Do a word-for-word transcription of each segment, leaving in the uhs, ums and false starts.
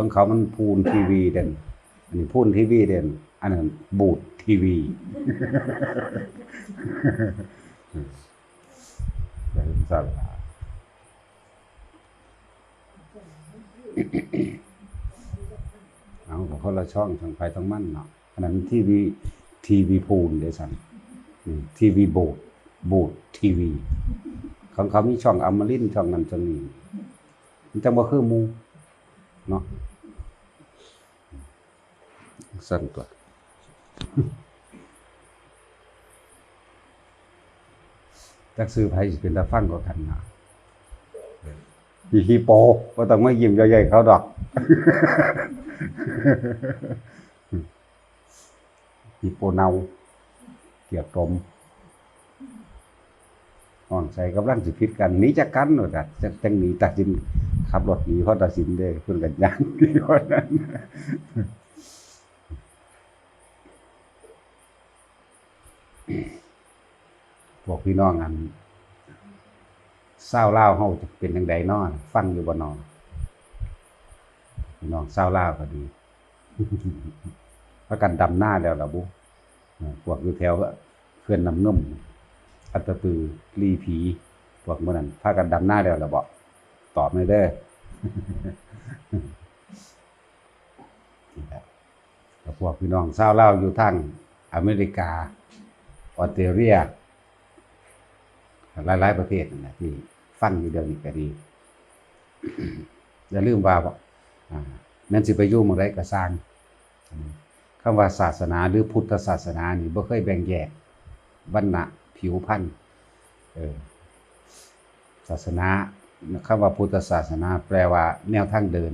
ของเขามันพูนทีวีเด่น อันนี้พูนทีวีเด่น อันนั้นบูดทีวี เป็นสั่นล่ะ เอาก็คนละช่อง ทางไผทางมันเนาะ อันนั้นทีวี ทีวีพูนเด้อสั่น อืม ทีวีบูด บูดทีวี ของเขามีช่องอมรินทร์ ช่องนั้นช่องนี้ มันจังบ่คือหมู่เนาะ สั่นตัว จักซื้อไผสิเป็นตาฟังกว่ากันนะ อีขี้โป บ่ต้องมายิ้มเยาะเย้ยเขาดอก ขี้โปเน่า เกียกตม ห้องใส่กำลังสิผิดกัน หนีจากกันว่าซั่น จั่ง จั่งหนีตัดสิน ขับรถหนีเพราะตัดสินเด้ เพิ่นก็ย่างหนีว่านั้น พวกพี่น้องอันชาวลาวเฮาจะเป็นจั่งใดน้อ ฟังอยู่บ่น้อ พี่น้องชาวลาวก็ดี พากันดำนาแล้วล่ะบุ เออ พวกอยู่แถวเขื่อนน้ำนม อัตตปือ ลีผี พวกหมู่นั้น พากันดำนาแล้วล่ะบ่ ตอบหน่อยเด้อ นี่แหละ กับพวกพี่น้องชาวลาวอยู่ทางอเมริกา ออสเตรเลีย หลายๆประเทศนั่นแหละ ที่ฟังอยู่เดี๋ยวนี้ก็ดี อย่าลืมว่า อ่า แม่นสิไปอยู่หม่องใดก็ซ่าง คำว่าศาสนาหรือพุทธศาสนานี่บ่เคยแบ่งแยกวรรณะ ผิวพรรณ เออ ศาสนา คำว่าพุทธศาสนา แปลว่าแนวทางเดิน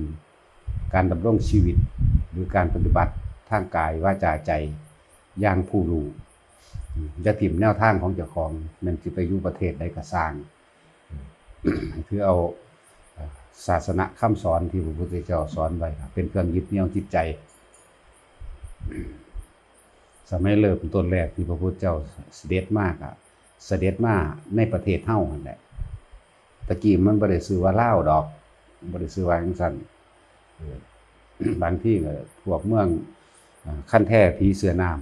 การดำรงชีวิต หรือการปฏิบัติทางกาย วาจา ใจ อย่างผู้รู้ อย่าถิ่มแนวทางของเจ้าของ แม่นสิไปอยู่ประเทศใดก็ซ่าง คือเอา เอ่อ ศาสนคำสอนที่พระพุทธเจ้าสอนไว้ครับ เป็นเครื่องยึดเหนี่ยวจิตใจ สมัยเริ่มต้นแรกที่พระพุทธเจ้าเสด็จมาก็เสด็จมาในประเทศเฮานั่นแหละ ตะกี้มันบ่ได้ชื่อว่าลาวดอก บ่ได้ชื่อว่าจั่งซั้น เออ บางทีก็พวกเมือง อ่า คันแท้ผีเสื้อน้ำ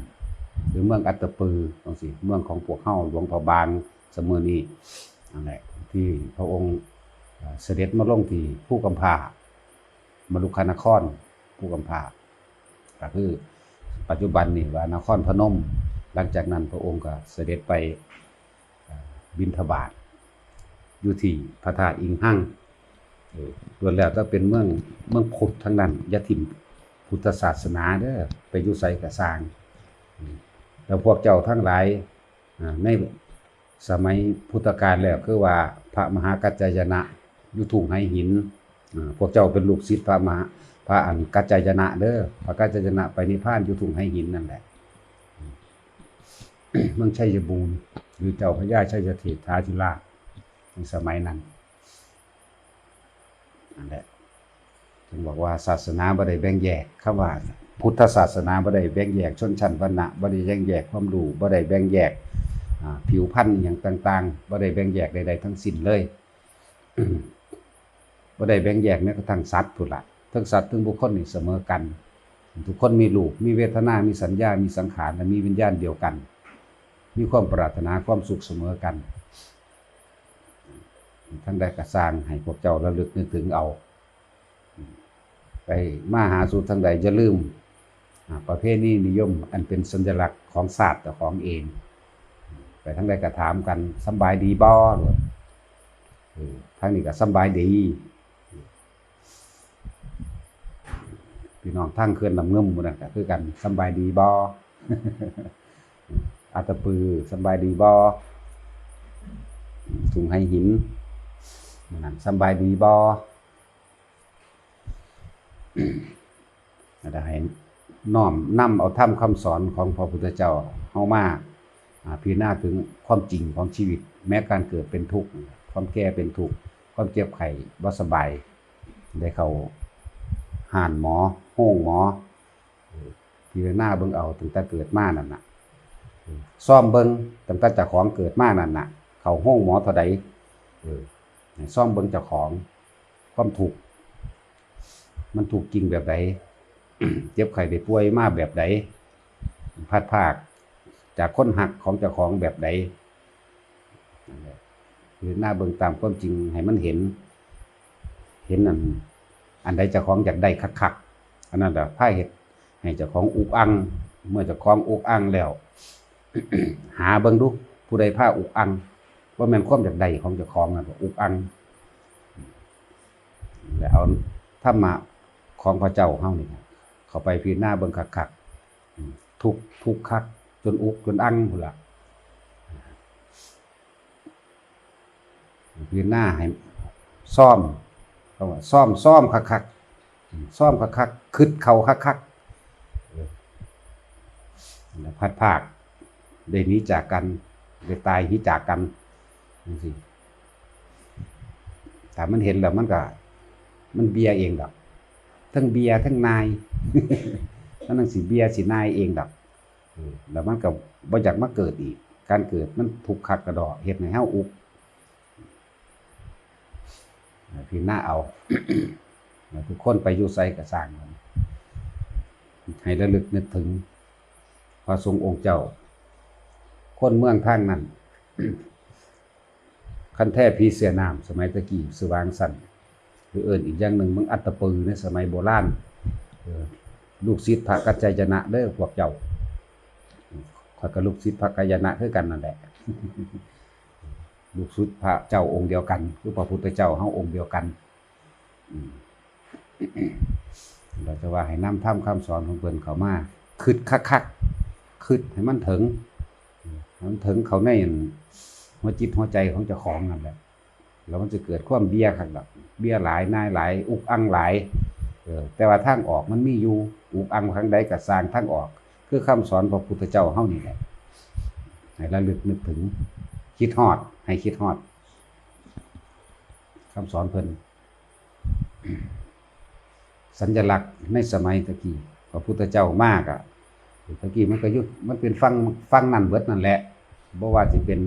หรือเมืองอัตตปือจั่งซี้ เมืองของพวกเฮา หลวงพระบาง ซุมื้อนี้ นั่นแหละ ที่พระองค์ อ่า เสด็จมาลงที่ภูกำพร้า มลุกขานคร ภูกำพร้า ก็คือปัจจุบันนี่ว่านครพนม หลังจากนั้นพระองค์ก็เสด็จไป เอ่อ บิณฑบาต อยู่ที่พระธาตุอิงหัง เออ ล้วนแล้วแต่เป็นเมือง เมืองพุทธทั้งนั้น อย่าถิ่มพุทธศาสนาเด้อ ไปอยู่ไสก็ซ่าง อืม แล้วพวกเจ้าทั้งหลาย อ่า ในสมัยพุทธกาลแล้ว คือว่าพระมหากัจจายนะอยู่ทุ่งไหหิน อ่า พวกเจ้าเป็นลูกศิษย์พระมหา พระอันกัจจายนะเด้อ พระกัจจายนะไปนิพพานอยู่ทุ่งไหหินนั่นแหละ เมืองชัยบูรณ์ หรือเจ้าพญาชัยเศรษฐาธิราชในสมัยนั้น นั่นแหละ จึงบอกว่าศาสนาบ่ได้แบ่งแยก คำว่าพุทธศาสนาบ่ได้แบ่งแยกชนชั้นวรรณะ บ่ได้แบ่งแยกความรู้ บ่ได้แบ่งแยก อ่า ผิวพรรณอิหยังต่างๆ บ่ได้แบ่งแยกใดๆทั้งสิ้นเลย บ่ได้แบ่งแยกแม้กระทั่งสัตว์พุ้นล่ะ ทั้งสัตว์ทั้งบุคคลนี่เสมอกัน ทุกคนมีรูป มีเวทนา มีสัญญา มีสังขาร และมีวิญญาณเดียวกัน มีความปรารถนาความสุขเสมอกัน ทั้งใดก็ซ่างให้พวกเจ้าระลึกนึกถึงเอา ไปมาหาสู่ทางใดอย่าลืม อ่า ประเพณีนิยมอันเป็นสัญลักษณ์ของชาติเจ้าของเอง ไปทางใดก็ถามกัน "สำบายดีบ่" โลด เออ ทางนี้ก็ "สำบายดี" พี่น้องทางเขื่อนน้ำเงิมหมู่นั้นก็คือกัน "สำบายดีบ่" อัตตปือ "สำบายดีบ่" ทุ่งไหหินหมู่นั้น "สำบายดีบ่" แล้วให้น้อมนำเอาธรรมคำสอนของพระพุทธเจ้าเฮามา อ่า พิจารณาถึงความจริงของชีวิต แม้การเกิดเป็นทุกข์ ความแก่เป็นทุกข์ ความเจ็บไข้บ่สบาย ได้เข้าฮ้านหมอ โฮงหมอ เออ พิจารณาเบิ่งเอาตั้งแต่เกิดมานั่นน่ะ เออ ซ่อมเบิ่งตั้งแต่เจ้าของเกิดมานั่นน่ะ เข้าโฮงหมอเท่าใด เออ ซ่อมเบิ่งเจ้าของ ความทุกข์ มันทุกข์จริงแบบใด เจ็บไข้ได้ป่วยมาแบบใด พลัดพรากจากคนฮักของเจ้าของแบบใด พิจารณาเบิ่งตามความจริงให้มันเห็น เห็นอัน อันใดเจ้าของอยากได้คักๆ อันนั้นแหละพาเฮ็ดให้เจ้าของอุกอัง เมื่อเจ้าของอุกอังแล้ว หาเบิ่งดู ผู้ใดพาอุกอัง ว่าแม่นความอยากได้ของเจ้าของนั่นอุกอัง แล้วเอาธรรมะของพระเจ้าเฮานี่เข้าไปพิจารณาเบิ่งคักๆ ทุกข์ ทุกข์คัก จนอุกจนอังพุ้นละ พิจารณาให้ซ่อม เขาว่าซ่อม ซ่อมคักๆ ซ่อมคักๆ คิดเข้าคักๆ เออ แล้วพลัดพราก ได้หนีจากกัน ได้ตายหนีจากกัน จังซี้ ถ้ามันเห็นแล้วมันก็ มันเบียเองดอก ทั้งเบียทั้งนาย มันจังสิเบียสินายเองดอก เออ แล้วมันก็บ่อยากมาเกิดอีก การเกิดมันทุกข์คักกะดอ เฮ็ดให้เฮาอุก พิจารณาเอา ทุกคนไปอยู่ไสก็ซ่างมัน ให้ระลึกนึกถึงพระสงฆ์องค์เจ้า คนเมืองทางนั้น คันแท้ผีเสื้อน้ำ สมัยตะกี้ สว่างสั้น หรือเอิ้นอีกอย่างหนึ่ง มึงอัตตปือในสมัยโบราณ เออ ลูกศิษย์พระกัจจายนะเด้อพวกเจ้า ข้อยก็ลูกศิษย์พระกัจจายนะคือกันนั่นแหละ ลูกศิษย์พระเจ้าองค์เดียวกัน คือพระพุทธเจ้าเฮาองค์เดียวกัน อืม เราจะว่าให้นำธรรมคำสอนของเพิ่นเข้ามา คิดคักๆ คิดให้มันถึง ให้มันถึงเข้าในหัวจิตหัวใจของเจ้าของนั่นแหละ แล้วมันจะเกิดความเบียคักดอก เบียหลายนายหลาย อุกอังหลาย เออ แต่ว่าทางออกมันมีอยู่ อุกอังทางใดก็ซ่างทางออก คือคำสอนพระพุทธเจ้าเฮานี่แหละ ให้ระลึกนึกถึง คิดฮอด ให้คิดฮอด คำสอนเพิ่น สัญลักษณ์ในสมัยตะกี้ พระพุทธเจ้ามากอะ ตะกี้มันก็อยู่ มันเป็นฝั่ง ฝั่งนั้นเบิดนั่นแหละ บ่ว่าสิเป็น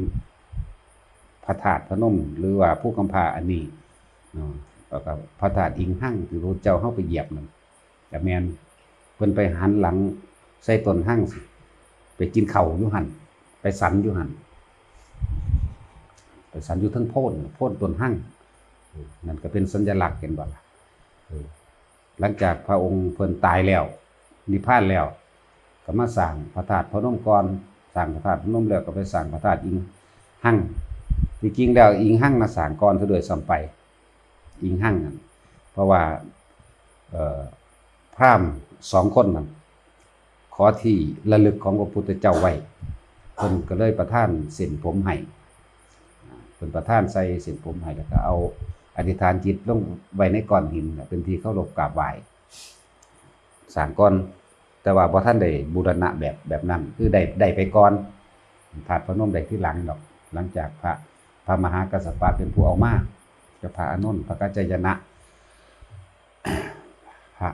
พระธาตุพนม หรือว่าภูกำพร้าอันนี้เนาะ แล้วก็พระธาตุอิงหังที่พระพุทธเจ้าเฮาไปเหยียบนั่น ก็แม่น เพิ่นไปหันหลังใส่ต้นหังสิ ไปกินข้าวอยู่หั่น ไปฉันอยู่หั่น ไปฉันอยู่เทิงโพน โพนต้นหัง นั่นก็เป็นสัญลักษณ์ เห็นบ่ล่ะ เออ หลังจากพระองค์เพิ่นตายแล้ว นิพพานแล้ว ก็มาสร้างพระธาตุพนมก่อน สร้างพระธาตุพนมแล้วก็ไปสร้างพระธาตุอิงหัง ที่จริงแล้วอิงหังน่ะสร้างก่อนซะด้วยซ้ำไป อิงหังนั่น เพราะว่า เอ่อ พราหมณ์สองคนนั่น ขอที่ระลึกของพระพุทธเจ้าไว้ เพิ่นก็เลยประทานเส้นผมให้ เพิ่นประทานใส่เส้นผมให้ แล้วก็เอาอธิษฐานจิตลงไว้ในก้อนหินน่ะ เป็นที่เคารพกราบไหว้ สร้างก่อน แต่ว่าบ่ทันได้บูรณะแบบ แบบนั้น คือได้ ได้ไปก่อน ธาตุพนมได้ทีหลังดอก หลังจากพระ พระมหากัสสปะเป็นผู้เอามา กับพระอานนท์ พระกัจจายนะ พระ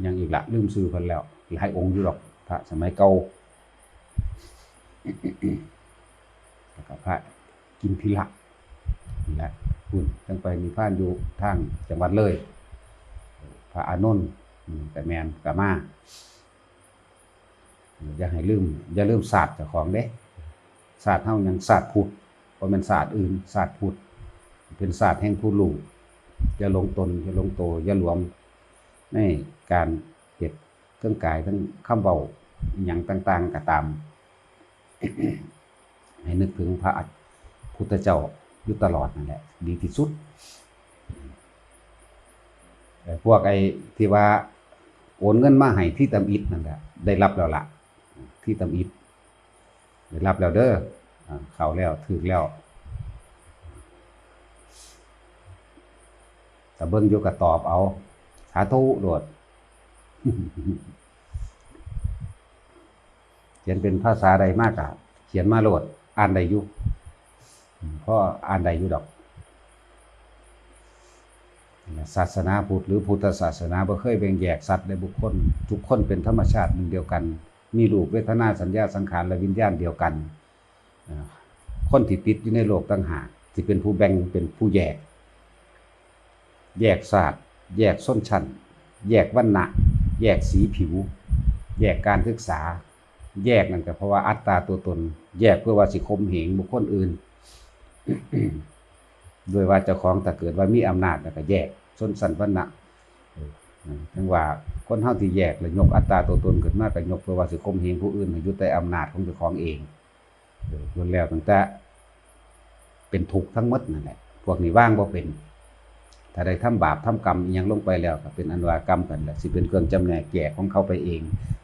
หยังอีกละ ลืมชื่อเพิ่นแล้ว หลายองค์อยู่ดอก พระสมัยเก่า แล้วก็พระกิมพีละนี่แหละ พุ้นจั่งไปนิพพานอยู่ทางจังหวัดเลย พระอานนท์ อืม ก็แม่น ก็มา อย่าให้ลืม อย่าลืมศาสตร์เจ้าของเด้ ศาสตร์เฮาหยัง ศาสตร์พุทธ บ่แม่นศาสตร์อื่น ศาสตร์พุทธ เป็นศาสตร์แห่งผู้รู้ อย่าหลงตน อย่าหลงโต อย่าหลวม ในการเฮ็ด ทั้งกาย ทั้งคำเว้า อิหยังต่างๆ ก็ตาม ให้นึกถึงพระพุทธเจ้าอยู่ตลอดนั่นแหละ ดีที่สุด เอ่อ พวกไอ้ที่ว่าโอนเงินมาให้ที่ตำอิดนั่นแหละ ได้รับแล้วล่ะ ที่ตำอิด ได้รับแล้วเด้อ อ่า เข้าแล้ว ถืกแล้ว ถ้าเบิ่งอยู่ก็ตอบเอา สาธุโลด เขียนเป็นภาษาใดมากอะ เขียนมาโลด อ่านได้อยู่ อืม พออ่านได้อยู่ดอก ศาสนาพุทธหรือพุทธศาสนาบ่เคยแบ่งแยกสัตว์และบุคคล ทุกคนเป็นธรรมชาติหนึ่งเดียวกัน มีรูป เวทนา สัญญา สังขาร และวิญญาณเดียวกัน อ่า คนที่ติดอยู่ในโลกต่างหาก ที่เป็นผู้แบ่ง เป็นผู้แยก แยกชาติ แยกชนชั้น แยกวรรณะ แยกสีผิว แยกการศึกษา แยกนั่นก็เพราะว่าอัตตาตัวตน แยกเพื่อว่าสิข่มเหงบุคคลอื่น โดยว่าเจ้าของถ้าเกิดว่ามีอำนาจแล้วก็แยกชนชั้นวรรณะ เออ ถึงว่าคนเฮาที่แยกแล้วยกอัตตาตัวตนขึ้นมาก็ยกเพื่อว่าสิข่มเหงผู้อื่นให้อยู่ใต้อำนาจของเจ้าของเอง เออ ล้วนแล้วตั้งแต่เป็นทุกข์ทั้งหมดนั่นแหละ พวกนี้วางบ่เป็น ถ้าได้ทำบาปทำกรรมอิหยังลงไปแล้วก็เป็นอันว่ากรรมกันแหละ สิเป็นเครื่องจำแนกแยกของเขาไปเอง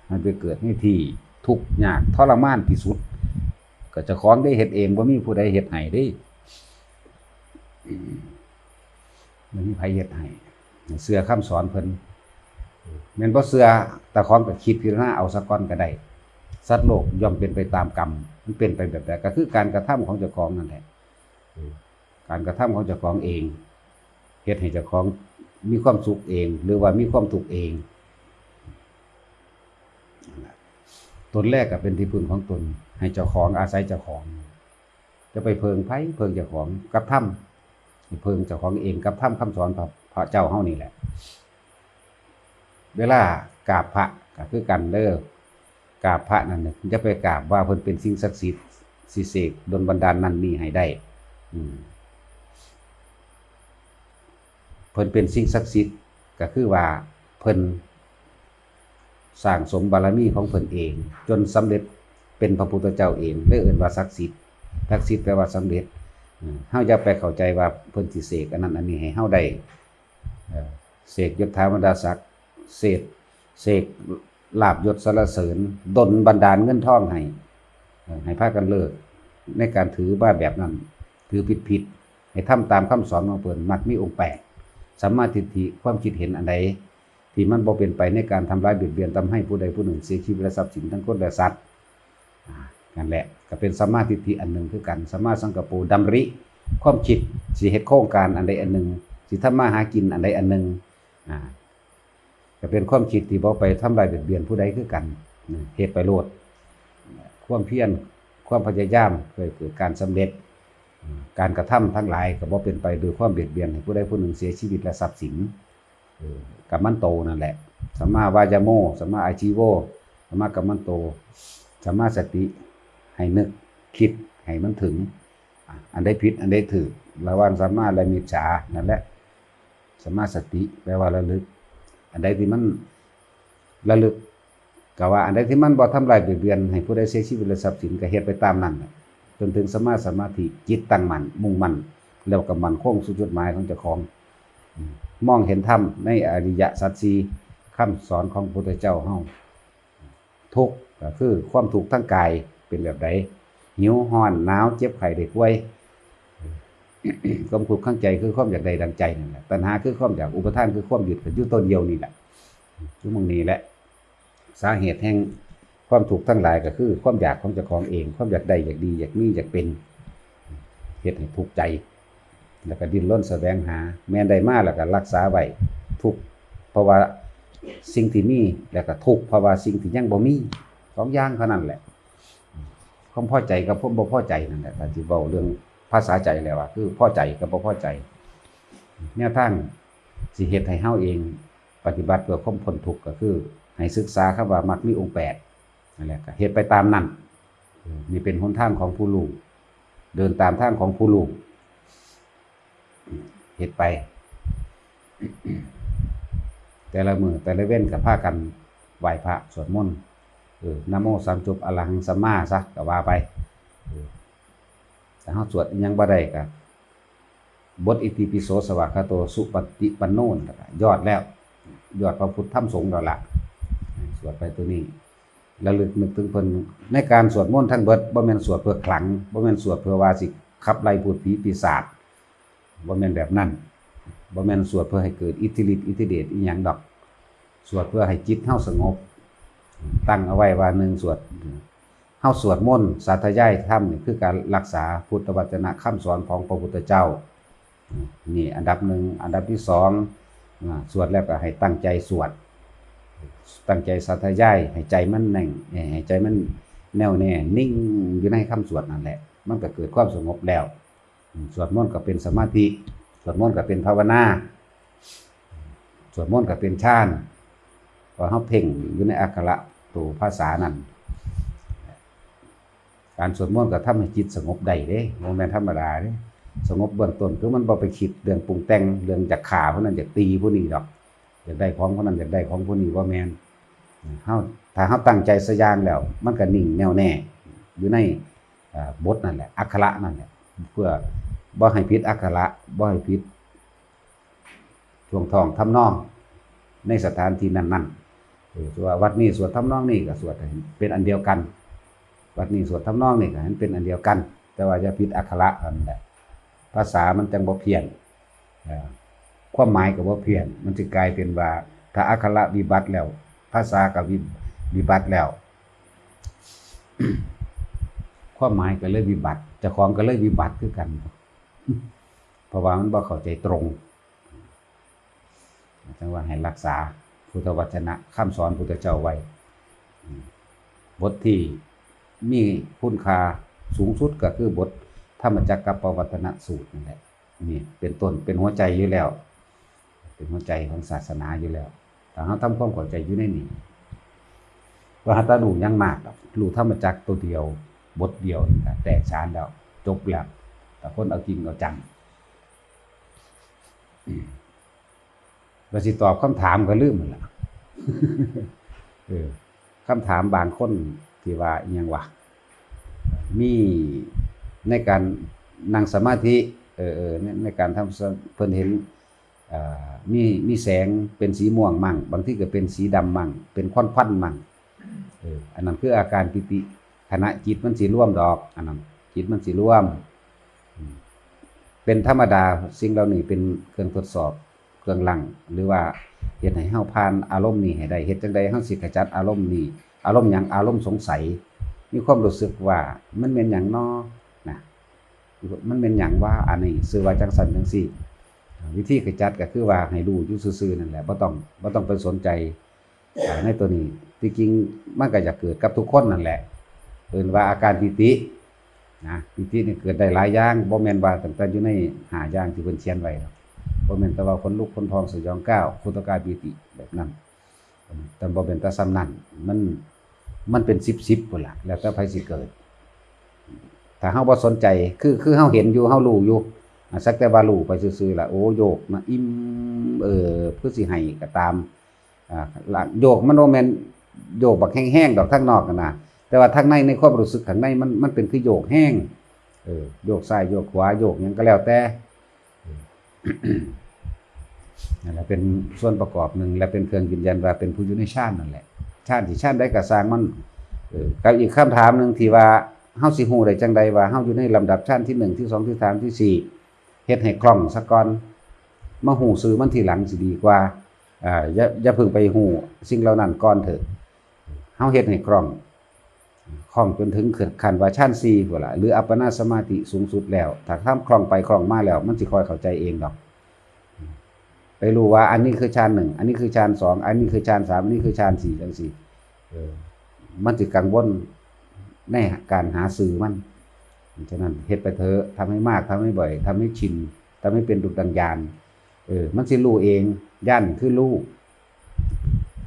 มันไปเกิดในที่ทุกข์ยากทรมานที่สุด ก็เจ้าของได้เฮ็ดเอง บ่มีผู้ใดเฮ็ดให้เด้ บ่มีไผเฮ็ดให้ เชื่อคำสอนเพิ่น แม่นบ่เชื่อ เจ้าของก็คิดพิจารณาเอาซะก่อนก็ได้ สัตว์โลกย่อมเป็นไปตามกรรม มันเป็นไปแบบใด ก็คือการกระทำของเจ้าของนั่นแหละ การกระทำของเจ้าของเอง เฮ็ดให้เจ้าของมีความสุขเอง หรือว่ามีความทุกข์เอง ตนแรกก็เป็นที่พึ่งของตน ให้เจ้าของอาศัยเจ้าของ จะไปเพิ่งไผ เพิ่งเจ้าของกับธรรม เพิ่งเจ้าของเองกับธรรมคำสอนพระ พระเจ้าเฮานี่แหละ เวลากราบพระก็คือกันเด้อ กราบพระนั่นน่ะอย่าไปกราบว่าเพิ่นเป็นสิ่งศักดิ์สิทธิ์ สิเสกดลบันดาลนั่นนี่ให้ได้ อืม เพิ่นเป็นสิ่งศักดิ์สิทธิ์ ก็คือว่าเพิ่นสร้างสมบารมีของเพิ่นเอง จนสำเร็จเป็นพระพุทธเจ้าเอง เลยเอิ้นว่าศักดิ์สิทธิ์ ศักดิ์สิทธิ์แปลว่าสำเร็จ อืม เฮาอย่าไปเข้าใจว่าเพิ่นสิเสกอันนั้นอันนี้ให้เฮาได้ เอ่อ เสกยศถาบรรดาศักดิ์ เสก เสกลาภยศสรรเสริญ ดลบันดาลเงินทองให้ เอ่อ ให้พากันเลิกในการถือว่าแบบนั้น ถือผิดๆ ให้ทำตามคำสอนของเพิ่น มักมีองค์แปด สัมมาทิฏฐิ ความคิดเห็นอันใดที่มันบ่เป็นไปในการทำร้ายเบียดเบียนทำให้ผู้ใดผู้หนึ่งเสียชีวิตและทรัพย์สินทั้งคนและสัตว์ อ่า นั่นแหละ ก็เป็นสัมมาทิฏฐิอันหนึ่งคือกัน สัมมาสังกัปโป ดำริ ความคิดสิเฮ็ดโครงการอันใดอันหนึ่ง สิทำมาหากินอันใดอันหนึ่ง อ่า ก็เป็นความคิดที่บ่ไปทำร้ายเบียดเบียนผู้ใดคือกัน นะ เฮ็ดไปโลด ความเพียร ความพยายาม เพื่อให้เกิดการสำเร็จ อ่า การกระทำทั้งหลายก็บ่เป็นไปโดยความเบียดเบียนให้ผู้ใดผู้หนึ่งเสียชีวิตและทรัพย์สิน เออ กัมมันโตนั่นแหละ สัมมาวายาโม สัมมาอาชีโว สัมมากัมมันโต สัมมาสติ ให้นึกคิดให้มันถึง อ่ะ อันใดผิด อันใดถูก ระหว่างสัมมาและมิจฉา นั่นแหละ สัมมาสติ แปลว่าระลึก อันใดที่มันระลึก ก็ว่าอันใดที่มันบ่ทำร้ายเบียดเบียนให้ผู้ใดเสียชีวิตและทรัพย์สิน ก็เฮ็ดไปตามนั้นน่ะ จนถึงสัมมาสมาธิ จิตตั้งมั่น มุ่งมั่น แล้วก็มั่นคงสู่จุดหมายของเจ้าของ อืม มองเห็นธรรมในอริยสัจสี่ คำสอนของพระพุทธเจ้าเฮา ทุกข์ก็คือความทุกข์ทางกายเป็นแบบใด หิว ร้อน หนาว เจ็บ ไข้ ได้ป่วย ความทุกข์ทางใจคือความอยากได้ดังใจนั่นแหละ ตัณหาคือความอยาก อุปาทานคือความยึด ก็อยู่ต้นเดียวนี่แหละ อยู่หม่องนี้แหละ สาเหตุแห่งความทุกข์ทั้งหลายก็คือความอยากของเจ้าของเอง ความอยากได้ อยากดี อยากมี อยากเป็น เฮ็ดให้ทุกข์ใจ แล้วก็ดิ้นรนแสวงหา แม่นได้มาแล้วก็รักษาไว้ ทุกข์เพราะว่าสิ่งที่มี แล้วก็ทุกข์เพราะว่าสิ่งที่ยังบ่มี สองอย่างเท่านั้นแหละ ความพอใจกับความบ่พอใจนั่นแหละ ถ้าสิเว้าเรื่องภาษาใจแล้วอะ คือพอใจกับบ่พอใจ แนวทางสิเฮ็ดให้เฮาเองปฏิบัติเพื่อความพ้นทุกข์ก็คือให้ศึกษาคำว่ามรรคมีองค์แปดนั่นแหละ ก็เฮ็ดไปตามนั้น เออ นี่เป็นหนทางของผู้รู้ เดินตามทางของผู้รู้ เฮ็ดไป แต่ละมื้อแต่ละเว็นก็พากันไหว้พระสวดมนต์ เออ นะโมสามจบ อะระหังสัมมาซะ ก็ว่าไป เออ ถ้าเฮาสวดอิหยังบ่ได้ก็ บทอิติปิโสสวากขาโตสุปฏิปันโนนั่นล่ะ ยอดแล้ว ยอดพระพุทธธรรมสงฆ์แล้วล่ะ สวดไปตัวนี้ ระลึกนึกถึงเพิ่น ในการสวดมนต์ทั้งเบิด บ่แม่นสวดเพื่อขลัง บ่แม่นสวดเพื่อว่าสิขับไล่พูดผีปีศาจ บ่แม่นแบบนั้น บ่แม่นสวดเพื่อให้เกิดอิทธิฤทธิ์อิทธิเดชอิหยังดอก สวดเพื่อให้จิตเฮาสงบ ตั้งเอาไว้ว่า หนึ่ง สวด เฮาสวดมนต์สาธยายธรรมนี่คือการรักษาพุทธวจนะคำสอนของพระพุทธเจ้า นี่อันดับหนึ่ง อันดับที่สอง อ่า สวดแล้วก็ให้ตั้งใจสวด ตั้งใจสาธยาย ให้ใจมันแน่ง ให้ใจมันแน่วแน่ นิ่งอยู่ในคำสวดนั่นแหละ มันก็เกิดความสงบแล้ว อืม สวดมนต์ก็เป็นสมาธิ สวดมนต์ก็เป็นภาวนา สวดมนต์ก็เป็นฌาน เพราะเฮาเพ่งอยู่ในอักขระตัวภาษานั่น การสวดมนต์ก็ทำให้จิตสงบได้เด้ บ่แม่นธรรมดาเด้ สงบเบื้องต้นคือมันบ่ไปคิดเรื่องปรุงแต่ง เรื่องอยากฆ่าผู้นั้นอยากตีผู้นี้ดอก อยากได้ของผู้นั้นอยากได้ของผู้นี้ บ่แม่น เฮา ถ้าเฮาตั้งใจสักอย่างแล้ว มันก็นิ่งแน่วแน่อยู่ใน เอ่อ บทนั่นแหละ อักขระนั่นแหละ เพื่อบ่ให้ผิดอักขระ บ่ให้ผิดท่วงทองทำนองในสถานที่นั้นๆ เออ ว่าวัดนี้สวดทำนองนี้ก็สวดให้เป็นอันเดียวกัน วัดนี้สวดทำนองนี้ก็ให้มันเป็นอันเดียวกัน แต่ว่าอย่าผิดอักขระนั่นแหละ ภาษามันจังบ่เพี้ยน เอ่อ ความหมายก็บ่เพี้ยน มันสิกลายเป็นว่า ถ้าอักขระวิบัติแล้ว ภาษาก็วิ วิบัติแล้ว ความหมายก็เลยวิบัติ เจ้าของก็เลยวิบัติคือกัน เพราะว่ามันบ่เข้าใจตรง จังว่าให้รักษาพุทธวจนะ คำสอนพุทธเจ้าไว้ อืม บทที่มีคุณค่าสูงสุดก็คือบทธรรมจักรกัปปวัตนสูตรนั่นแหละ นี่เป็นต้น เป็นหัวใจอยู่แล้ว เป็นหัวใจของศาสนาอยู่แล้ว ถ้าเฮาทำความเข้าใจอยู่ในนี้ ว่าหาตารู้หยังมากดอก รู้ธรรมจักรตัวเดียว บทเดียวนี่ก็แตกฉานแล้ว จบแล้ว แต่คนเอาจริงเอาจัง ว่าสิตอบคำถามก็ลืมหมดละ เออ คำถามบางคนที่ว่าอิหยังวะ มีในการนั่งสมาธิ เออ เออ ใน ในการทำส- เพิ่นเห็น เอ่อ มี มีแสงเป็นสีม่วงมั่ง บางทีก็เป็นสีดำมั่ง เป็นควันๆมั่ง เออ อันนั้นคืออาการปีติ ขณะจิตมันสิรวมดอก อันนั้น จิตมันสิรวม อืม เป็นธรรมดา สิ่งเหล่านี้เป็นเครื่องทดสอบ เครื่องรั้ง หรือว่าเฮ็ดให้เฮาผ่านอารมณ์นี้ให้ได้ เฮ็ดจั่งใดเฮาสิขจัดอารมณ์นี้ อารมณ์หยัง อารมณ์สงสัย มีความรู้สึกว่ามันแม่นหยังน้อ นะ มันแม่นหยังวะ อันนี้ชื่อว่าจั่งซั้นจั่งซี้ วิธีขจัดก็คือว่าให้รู้อยู่ซื่อๆนั่นแหละ บ่ต้อง บ่ต้องไปสนใจ อ่า ในตัวนี้ ที่จริงมันก็อยากเกิดกับทุกคนนั่นแหละ เอิ้นว่าอาการปีติ นะ ปีตินี่เกิดได้หลายอย่าง บ่แม่นว่าตั้งแต่อยู่ในห้าอย่างที่เพิ่นเขียนไว้หรอก บ่แม่นแต่ว่าขนลุกขนพองสยองก้าว ขุทกาปีติแบบนั้น แต่บ่แม่นแต่ส่ำนั้น มัน มันเป็นสิบๆพุ้นล่ะ แล้วแต่ไผสิเกิด ถ้าเฮาบ่สนใจ คือ คือเฮาเห็นอยู่ เฮารู้อยู่ อ่า สักแต่ว่ารู้ไปซื่อๆล่ะ โอ้ โยกนะ อิ่ม เออ คือสิให้ก็ตาม อ่า ละ โยกมันบ่แม่นโยกบักแฮงๆดอกทางนอกหั้นนะ แต่ว่าทางใน ในความรู้สึกข้างในมัน มันเป็นคือโยกแฮง เออ โยกซ้ายโยกขวา โยกหยังก็แล้วแต่ เออ นั่นแหละเป็นส่วนประกอบหนึ่ง และเป็นเครื่องยืนยันว่าเป็นผู้อยู่ในฌานนั่นแหละ ฌานสิฌานใดก็ซ่างมัน เออ กับอีกคำถามหนึ่งที่ว่า เฮาสิฮู้ได้จั่งใดว่าเฮาอยู่ในลำดับฌานที่หนึ่ง ที่สอง ที่สาม ที่สี่ เฮ็ดให้คล่องซะก่อน มาฮู้ชื่อมันทีหลังสิดีกว่า อ่า อย่า อย่าเพิ่งไปฮู้สิ่งเหล่านั้นก่อนเถอะ เฮาเฮ็ดให้คล่อง คล่องจนถึงขั้นว่าฌานสี่พุ้นล่ะ หรืออัปปนาสมาธิสูงสุดแล้ว ถ้าทำคล่องไปคล่องมาแล้ว มันสิค่อยเข้าใจเองดอก ไปรู้ว่าอันนี้คือฌานหนึ่ง อันนี้คือฌานสอง อันนี้คือฌานสาม อันนี้คือฌานสี่ จั่งซี้ เออ มันสิกังวลในการหาชื่อมัน ฉะนั้นเฮ็ดไปเถอะ ทำให้มาก ทำให้บ่อย ทำให้ชิน ทำให้เป็นดุจดังญาณ เออ มันสิรู้เอง ญาณคือรู้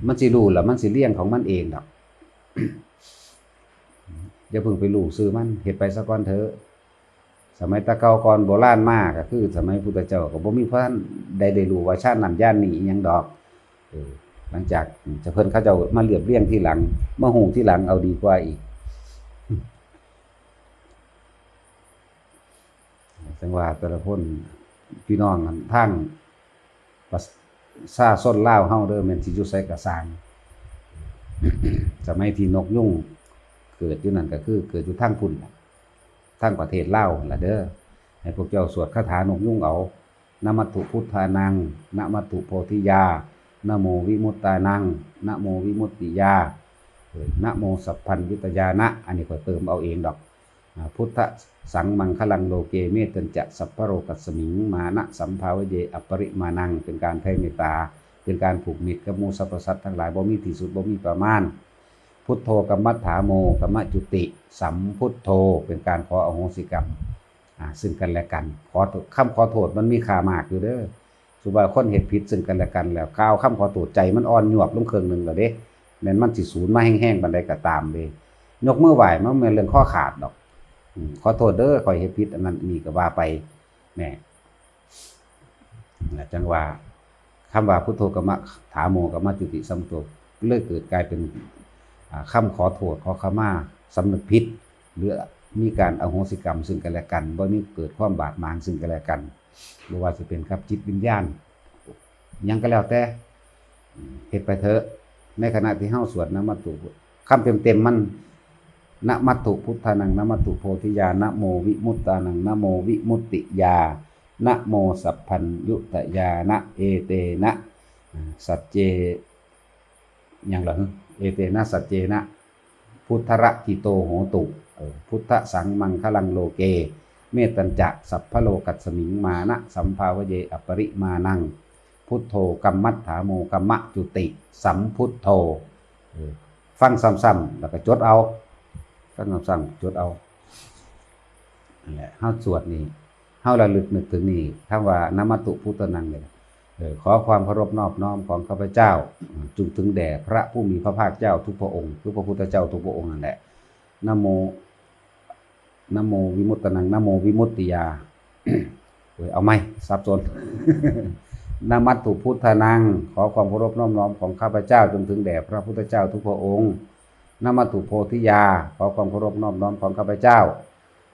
มันสิรู้แล้วมันสิเรียงของมันเองดอก อย่าเพิ่งไปรู้ชื่อมัน เฮ็ดไปซะก่อนเถอะ สมัยแต่เก่าก่อนโบราณมาก็คือสมัยพุทธเจ้าก็บ่มีพระได้ ได้รู้ว่าฌานนั้นฌานนี้อิหยังดอก เออ หลังจากเพิ่นเขาเจ้ามาเรียบเรียงทีหลัง มาฮู้ทีหลังเอาดีกว่าอีก จั่งว่าแต่ละคน พี่น้องทางประชาชนลาวเฮาเด้อ แม่นสิอยู่ไสก็ซ่าง สมัยที่นกยูงเกิดอยู่นั่นก็คือเกิดอยู่ทางพุ้นล่ะ ทางประเทศลาวล่ะเด้อ ให้พวกเจ้าสวดคาถานกยูงเอา นะมัตถุพุทธานัง นะมัตถุโพธิยา นะโมวิมุตตานัง นะโมวิมุตติยา เออ นะโมสัพพัญญุตยานะ อันนี้ข้อยเติมเอาเองดอก อ่า พุทธะสังมังคลังโลเก เมตตัญจะสัพพะโรกัสสมิง มานะสัมภาเวเย อัปปริมาณัง เป็นการแผ่เมตตา เป็นการผูกมิตรกับหมู่สรรพสัตว์ทั้งหลาย บ่มีที่สุด บ่มีประมาณ พุทโธกัมมัฏฐาโม กัมมจุติ สัมพุทโธ เป็นการขออโหสิกรรม อ่า ซึ่งกันและกัน ขอโทษ คำขอโทษมันมีค่ามากอยู่เด้อ ถือว่าคนเฮ็ดผิดซึ่งกันและกันแล้ว กล่าวคำขอโทษ ใจมันอ่อนยวบลงเครื่องหนึ่งแล้วเด้ แม่นมันสิสูญมาแฮงๆปานใดก็ตามเด้ ยกมือไหว้มันบ่แม่นเรื่องคอขาดดอก อืม ขอโทษเด้อ ข้อยเฮ็ดผิดอันนั้นอันนี้ก็ว่าไป แหม นั่นแหละ จั่งว่า คำว่า พุทโธ กัมมะถาโม กัมมะจุติ สัมพุทโธ เลยเกิดกลายเป็น อ่า คำขอโทษ ขอขมา สำนึกผิด หรือมีการอโหสิกรรมซึ่งกันและกัน บ่มีเกิดความบาดหมางซึ่งกันและกัน บ่ว่าสิเป็นกับจิตวิญญาณ หยังก็แล้วแต่ เฮ็ดไปเถอะ ในขณะที่เฮาสวดนะมัตถุ คำเต็มๆมัน นะมัตถุพุทธานัง นะมัตถุโพธิยา นะโมวิมุตตานัง นะโมวิมุตติยา นะโมสัพพัญญุตยา นะเอเตนะ อ่า สัจเจ หยังล่ะ เอเตนะสัจเจนะ พุทธรักขิโตโหตุ เออ พุทธสังมังคลังโลเก เมตตัญจะสัพพะโลกัสมิง มานะสัมภาวะเยอปริมาณัง พุทโธ กัมมัฏฐาโม กัมมะจุติ สัมพุทโธ เออ ฟังซ้ำๆแล้วก็จดเอา ฟังซ้ำๆจดเอา นั่นแหละ เฮาสวดนี่ เฮาระลึกนึกถึงนี่ คำว่า นะมัตถุพุทธานัง เนี่ย เออ ขอความเคารพนอบน้อมของข้าพเจ้า จงถึงแด่พระผู้มีพระภาคเจ้าทุกพระองค์ คือพระพุทธเจ้าทุกพระองค์นั่นแหละ นะโม นะโมวิมุตตานัง นะโมวิมุตติยา เว้ย เอาใหม่ สับสน นะมัตถุพุทธานัง ขอความเคารพนอบน้อมของข้าพเจ้า จงถึงแด่พระพุทธเจ้าทุกพระองค์ นะมัตถุโพธิยา ขอความเคารพนอบน้อมของข้าพเจ้า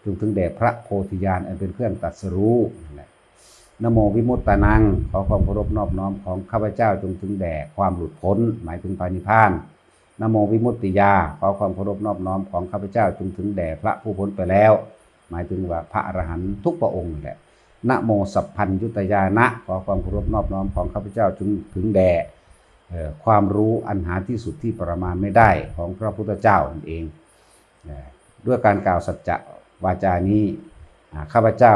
จงถึงแด่พระโพธิญาณอันเป็นเครื่องตรัสรู้ นั่นแหละ นะโมวิมุตตานัง ขอความเคารพนอบน้อมของข้าพเจ้า จงถึงแด่ความหลุดพ้น หมายถึงพระนิพพาน นะโมวิมุตติยา ขอความเคารพนอบน้อมของข้าพเจ้า จงถึงแด่พระผู้พ้นไปแล้ว หมายถึงว่าพระอรหันต์ทุกพระองค์นั่นแหละ นะโมสัพพัญญุตยานะ ขอความเคารพนอบน้อมของข้าพเจ้า จงถึงแด่ เอ่อ ความรู้อันหาที่สุดที่ประมาณไม่ได้ของพระพุทธเจ้านั่นเอง เอ่อ ด้วยการกล่าวสัจจะวาจานี้ อ่า ข้าพเจ้า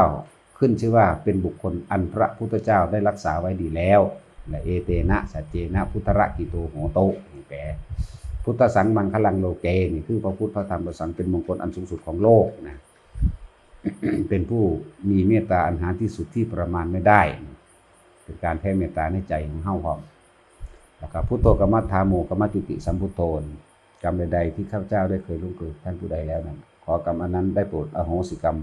ขึ้นชื่อว่าเป็นบุคคลอันพระพุทธเจ้าได้รักษาไว้ดีแล้ว และเอเตนะสัจเจนะพุทธรักขิโตโหตุ นี่แปล พุทธสังมังคลังโลเก นี่คือพระพุทธพระธรรมพระสังฆ์เป็นมงคลอันสูงสุดของโลกนะ เป็นผู้มีเมตตาอันหาที่สุดที่ประมาณไม่ได้ เป็นการแผ่เมตตาในใจของเฮาพร้อม แล้วก็ พุทโธ กัมมัฏฐาโม กัมมะจุติ สัมพุทโธ กรรมใดๆที่ข้าพเจ้าได้เคยล่วงเกินท่านผู้ใดแล้วนั้น ขอกรรมอันนั้นได้โปรดอโหสิกรรม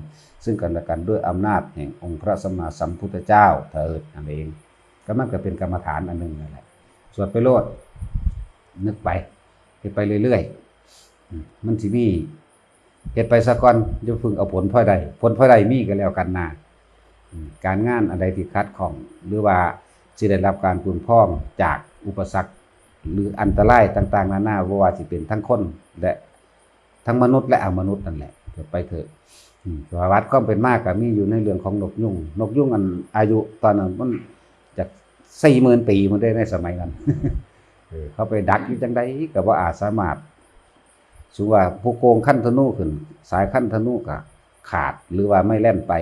ซึ่งกันและกันด้วยอำนาจแห่งองค์พระสัมมาสัมพุทธเจ้าเถิด นั่นเอง ก็มันก็เป็นกรรมฐานอันหนึ่งนั่นแหละ สวดไปโลด นึกไป เฮ็ดไปเรื่อยๆ อืม มันสิมี เฮ็ดไปซะก่อน อย่าเพิ่งเอาผลพลอยได้ ผลพลอยได้มีก็แล้วกันนะ อืม การงานอันใดที่ขัดข้อง หรือว่าสิได้รับการปกป้องจากอุปสรรค หรืออันตรายต่างๆนานา บ่ว่าสิเป็นทั้งคน และทั้งมนุษย์และอมนุษย์นั่นแหละ เฮ็ดไปเถอะ อืม ประวัติความเป็นมาก็มีอยู่ในเรื่องของนกยูง นกยูงอันอายุตอนนั้นมันจักสี่หมื่นปีพุ้นเด้ ในสมัยนั้น เออ เขาไปดักอยู่จั่งใดก็บ่อาจสามารถ สมมุติว่าผู้โกงคันธนูขึ้น สายคันธนูก็ขาด หรือว่าไม้แล่นไป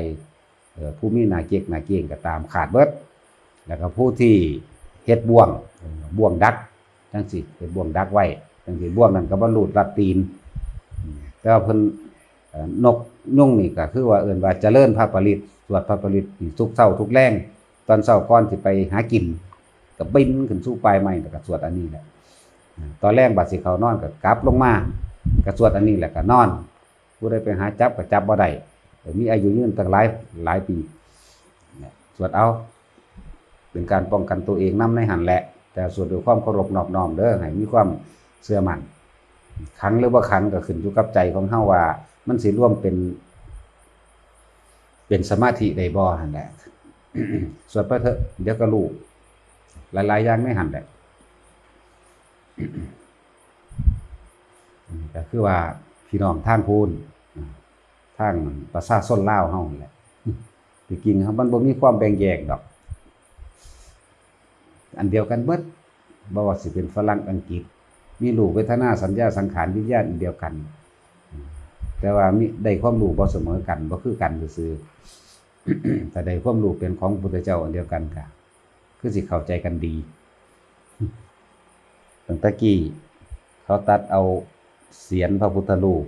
เอ่อ ผู้มีหน้าเก๊กหน้าเก้งก็ตาม ขาดเบิด แล้วก็ผู้ที่เฮ็ดบ่วง เอ่อ บ่วงดัก จั่งซี้ เฮ็ดบ่วงดักไว้ จั่งซี้ บ่วงนั้นก็บ่รูดรัดตีน อืม แต่ว่าเพิ่น เอ่อ นกยูงนี่ก็คือว่าเอิ้นว่าเจริญพระปริตร สวดพระปริตรนี่ทุกเช้าทุกแลง ตอนเช้าก่อนสิไปหากิน ก็บินขึ้นสู่ปลายไม้ แล้วก็สวดอันนี้แหละ ตอนแลงบัดสิเข้านอนก็กลับลงมา ก็สวดอันนี้แหละก็นอน ผู้ใดไปหาจับก็จับบ่ได้ มีอายุยืนตั้งหลาย หลายปี สวดเอา เป็นการป้องกันตัวเองนำในหั่นแหละ แต่สวดด้วยความเคารพนอบน้อมเด้อ ให้มีความเชื่อมั่น ขลังหรือบ่ขลังก็ขึ้นอยู่กับใจของเฮาว่ามันสิรวมเป็น เป็นสมาธิได้บ่หั่นแหละ สวดไปเถอะ เดี๋ยวก็รู้ หลายๆอย่างในหั่นแหละ อืม ก็คือว่าพี่น้องทางพู้น อ่า ทางประชาชนลาวเฮานั่นแหละ ที่จริงมันบ่มีความแบ่งแยกดอก อันเดียวกันเบิด บ่ว่าสิเป็นฝรั่งอังกฤษ มีรูปเวทนาสัญญาสังขารวิญญาณอันเดียวกัน แต่ว่ามี ได้ความรู้บ่เสมอกัน บ่คือกันซื่อๆ ถ้าได้ความรู้เป็นของพุทธเจ้าอันเดียวกันก็คือสิเข้าใจกันดี ตั้งแต่กี้เขาตัดเอาเศียรพระพุทธรูป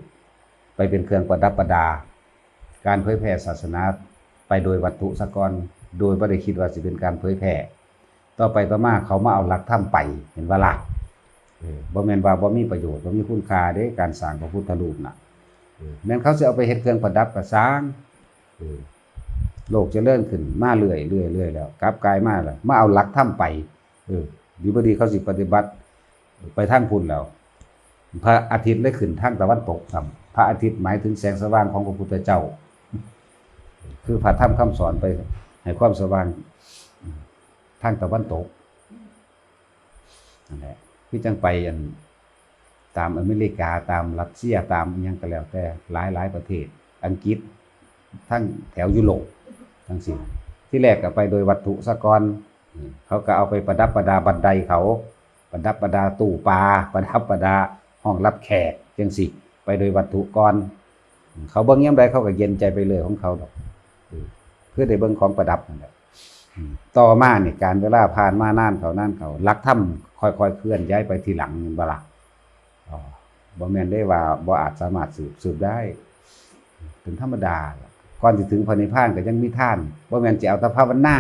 ไปเป็นเครื่องประดับประดา การเผยแผ่ศาสนาไปโดยวัตถุซะก่อน โดยบ่ได้คิดว่าสิเป็นการเผยแพร่ ต่อไปต่อมาเขามาเอาหลักธรรมไป เห็นบ่ล่ะ เออ บ่แม่นว่าบ่มีประโยชน์ บ่มีคุณค่าเด้ การสร้างพระพุทธรูปน่ะ เออ แม่นเขาสิเอาไปเฮ็ดเครื่องประดับก็ซ่าง เออ โลกเจริญขึ้นมาเรื่อยๆ เรื่อยๆ แล้ว กลับกลายมาแล้ว มาเอาหลักธรรมไป เออ ดีบ่ดีเขาสิปฏิบัติไปทางพุ้นแล้ว พระอาทิตย์ได้ขึ้นทางตะวันตกครับ พระอาทิตย์หมายถึงแสงสว่างของพระพุทธเจ้า คือพระธรรมคำสอนไปให้ความสว่างทางตะวันตก นั่นแหละ คือจั่งไปอัน ตามอเมริกา ตามรัสเซีย ตามอิหยังก็แล้วแต่ หลายๆ ประเทศ อังกฤษ ทั้งแถวยุโรป จั่งซี้ ที่แรกก็ไปโดยวัตถุซะก่อน อืม เขาก็เอาไปประดับประดาบันไดเขา ประดับประดาตู้ปลา ประดับประดาห้องรับแขก จั่งซี้ ไปโดยวัตถุก่อน อืม เขาเบิ่งยามใดเขาก็เย็นใจไปเลยของเขาดอก อืม คือได้เบิ่งของประดับนั่นแหละ อืม ต่อมานี่ การเวลาผ่านมานานเข้านานเข้า หลักธรรมค่อยๆ เคลื่อนย้ายไปทีหลัง แม่นบ่ล่ะ? อ๋อ บ่แม่นได้ว่าบ่อาจสามารถสืบ สืบได้ เป็นธรรมดาล่ะ ก่อนสิถึงพระนิพพานก็ยังมีทาน บ่แม่นสิเอาแต่ภาวนา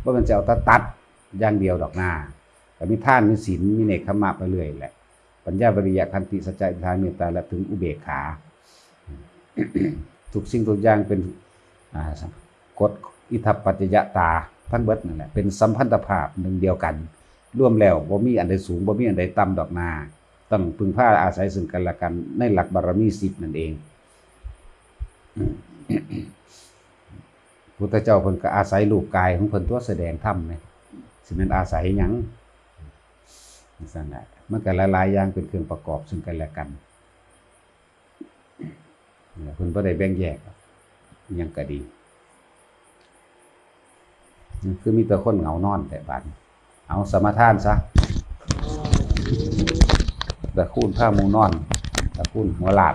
บ่แม่นสิเอาแต่ตัดอย่างเดียวดอกนา ก็มีทาน มีศีล มีเนกขัมมะไปเรื่อยแหละ ปัญญา วิริยะ ขันติ สัจจะ อธิษฐาน เมตตา และถึงอุเบกขา ทุกสิ่งทุกอย่างเป็น อ่า กฎอิทัปปัจจยตา ทั้งเบิดนั่นแหละ เป็นสัมพันธภาพหนึ่งเดียวกัน รวมแล้วบ่มีอันใดสูง บ่มีอันใดต่ำดอกนา ต้องพึ่งพาอาศัยซึ่งกันและกันในหลักบารมีสิบนั่นเอง พุทธเจ้าเพิ่นก็อาศัยรูปกายของเพิ่นตัวแสดงธรรมเนี่ย สิแม่นอาศัยหยัง จั่งซั่นแหละ มันก็หลายๆ อย่างเป็นเครื่องประกอบซึ่งกันและกัน เพิ่นบ่ได้แบ่งแยกหยังก็ดี คือมีแต่คนเหงานอนแต่บาดนี้ เอาสมาทานซะ ตระกูลพาหมู่นอน ตระกูลหัวล้าน